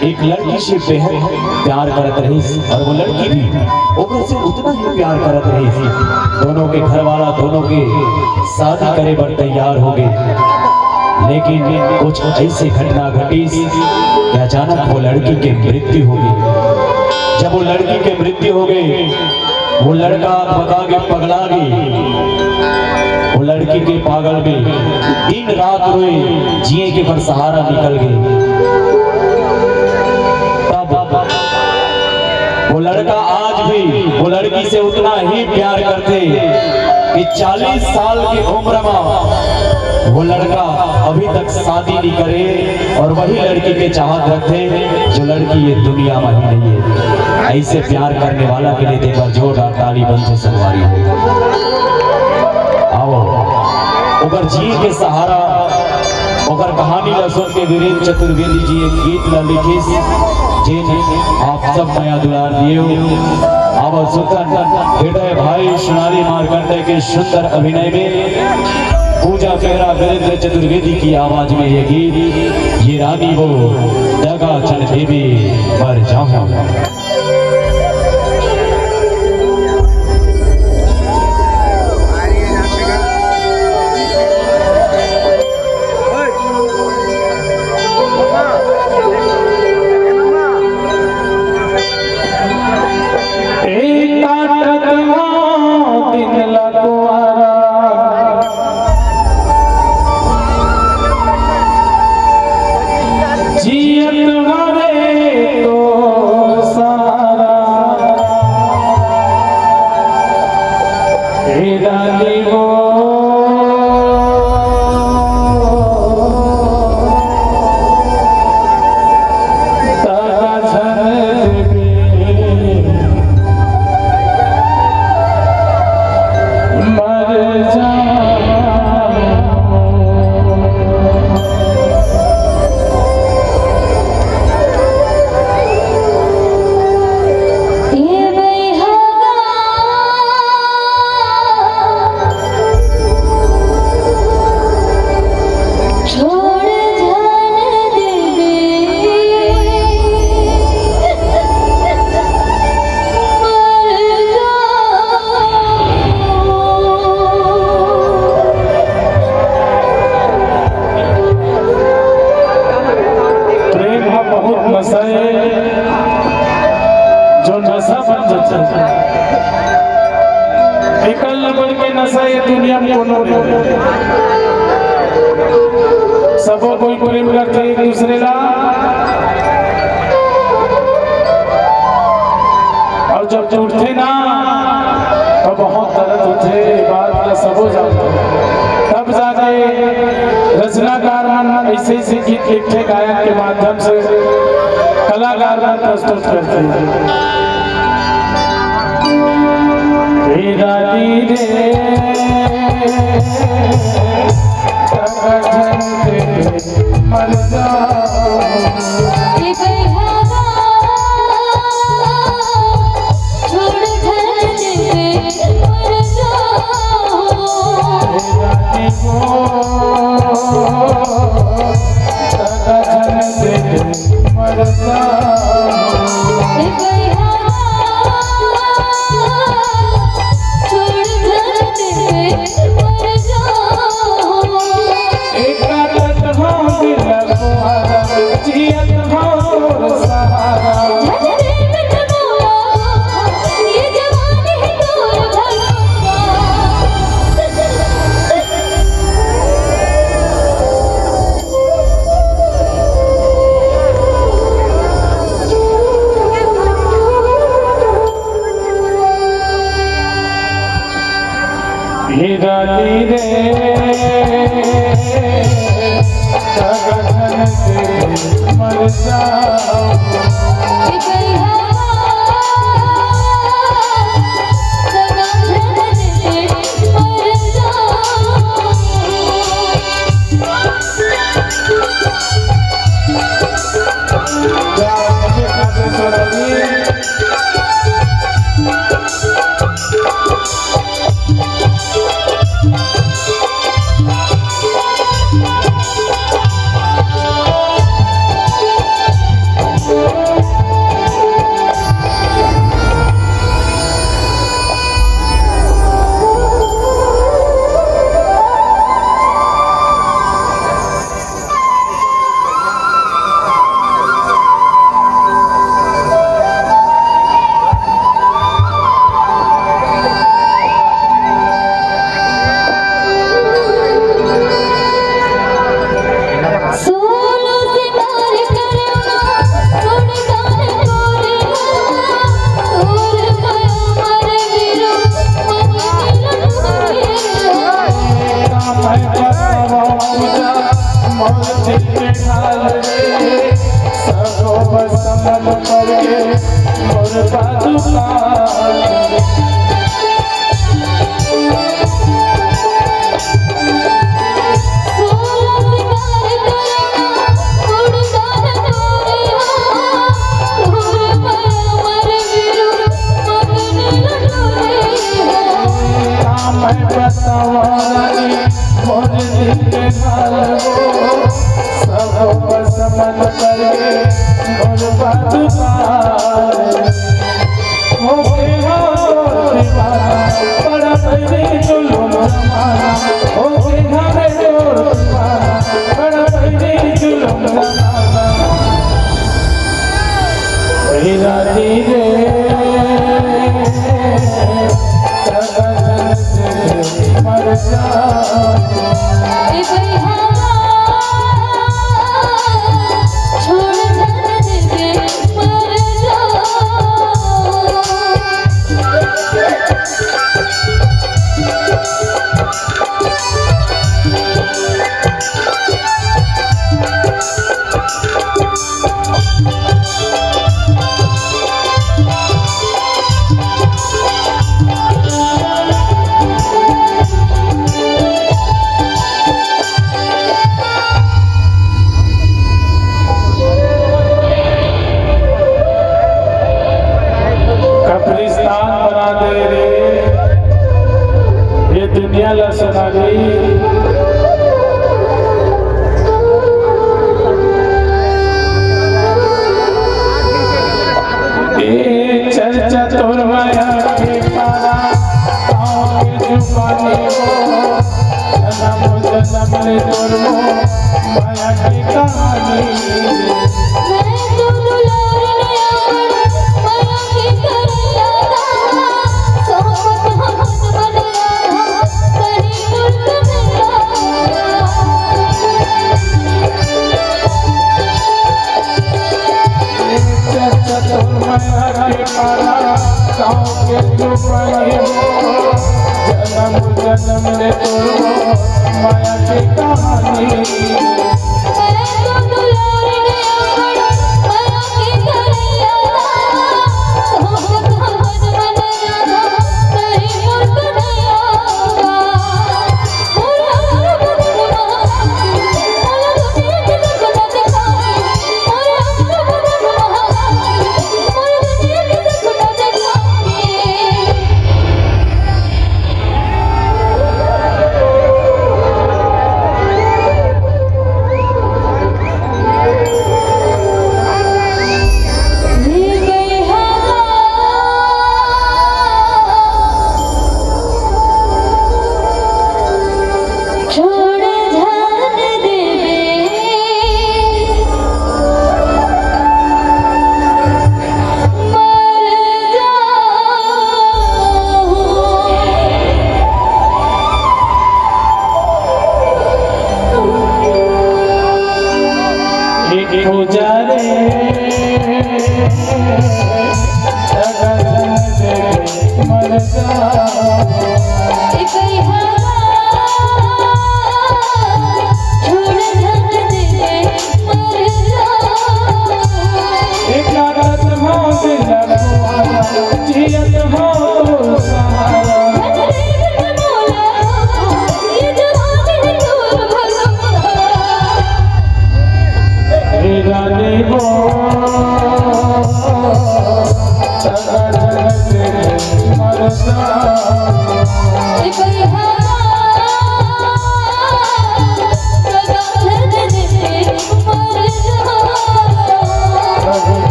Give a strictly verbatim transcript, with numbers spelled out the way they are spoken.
एक लड़की से बेहद प्यार करत रहिस और वो लड़की भी ओकर से उतना ही प्यार करत रहिस। दोनों के घर वाला दोनों के शादी करे बर तैयार हो गए, लेकिन कुछ ऐसी घटना घटिस कि अचानक वो लड़की के मृत्यु हो गई। जब वो लड़की के मृत्यु हो गई, वो लड़का बता के पगला गई। वो लड़की के पागल में दिन रात रोए, जिए के पर सहारा निकल गए। तब वो लड़का आज भी वो लड़की से उतना ही प्यार करते कि चालीस साल की उम्र में वो लड़का अभी तक शादी नहीं करे और वही लड़की के चाहत रखते जो लड़की ये दुनिया में ही नहीं है। ऐसे प्यार करने वाला के लिए एक बार जोरदार ताली बंद से संगवारी हो। आओ, ओकर जिए के सहारा, ओकर कहानी ला सुन के वीरेंद्र चतुर्वेदी जी एक गीत ला लिखिस, जे आप सब मया दुलार दिए हो। आओ सुतन हृदय भाई सोनाली मार्कंडे के सुंदर अभिनय में पूजा पेहरा वीरेंद्र चतुर्वेदी की आवाज में ये गीत, ये रानी वो दगा चल देवे मर जाऊं। ए काटत दिन लकुआरा जियत हवे तो सहारा। हे रानी वो तारा झन देवे मर जाऊं। ए भैया छोड़ जान देवे। प्रेम ह बहुत नशा ए, जो नशा बन जाथे। एकर ले बढ़ के नशा ये दुनिया में कोनो नहीं। सबो कोई प्रेम करथे एक दूसरे ला, और जब टूटथे ना तो बहुत दर्द होथे, बात ला सबो जानथे। तब जाके रचनाकार मन ऐसे ऐसे गीत लिखथे, गायन के माध्यम से कलाकार मन प्रस्तुत करथे। हे रानी रे, तब झन के मर जाऊं। ए भैया छोड़ धरती पे मर जाऊं। हे रानी वो, तब झन के मर जाऊं। ए भैया छोड़ धरती पे मर जाऊं। एक आदत हो दिल को आदत, जियत हो सहारा। झंझट में डुबोया, ये जवानी है दूर भरोसा। हे रानी रे, तब झन के मर जाऊं। रानी मोर दिल के हाल वो, सब बस मन करके मोर बात पाए। हो गया मोर दीवाना, बड़ा भइले जुलुम जमाना। हो गया रे मोर दीवाना, बड़ा भइले जुलुम जमाना। हे रानी रे, मर जा। ए भैया, छोड़ दे मर जा। कब्रिस्तान बना दे रे, ये दुनिया ला सुना दी। ए चर्चा तोर माया के पारा, गाँव के जुबानी हो, जन्म जन्म ले तोर मो माया की कहानी। मैं तो दुलार नया माया की करैया दाना, सोहबत हमन बनाया, कहीं मुल्क नया। चतुर माया के पारा, गाँव के जुबानी हो, जन्म जन्म ले तोर माया की कहानी।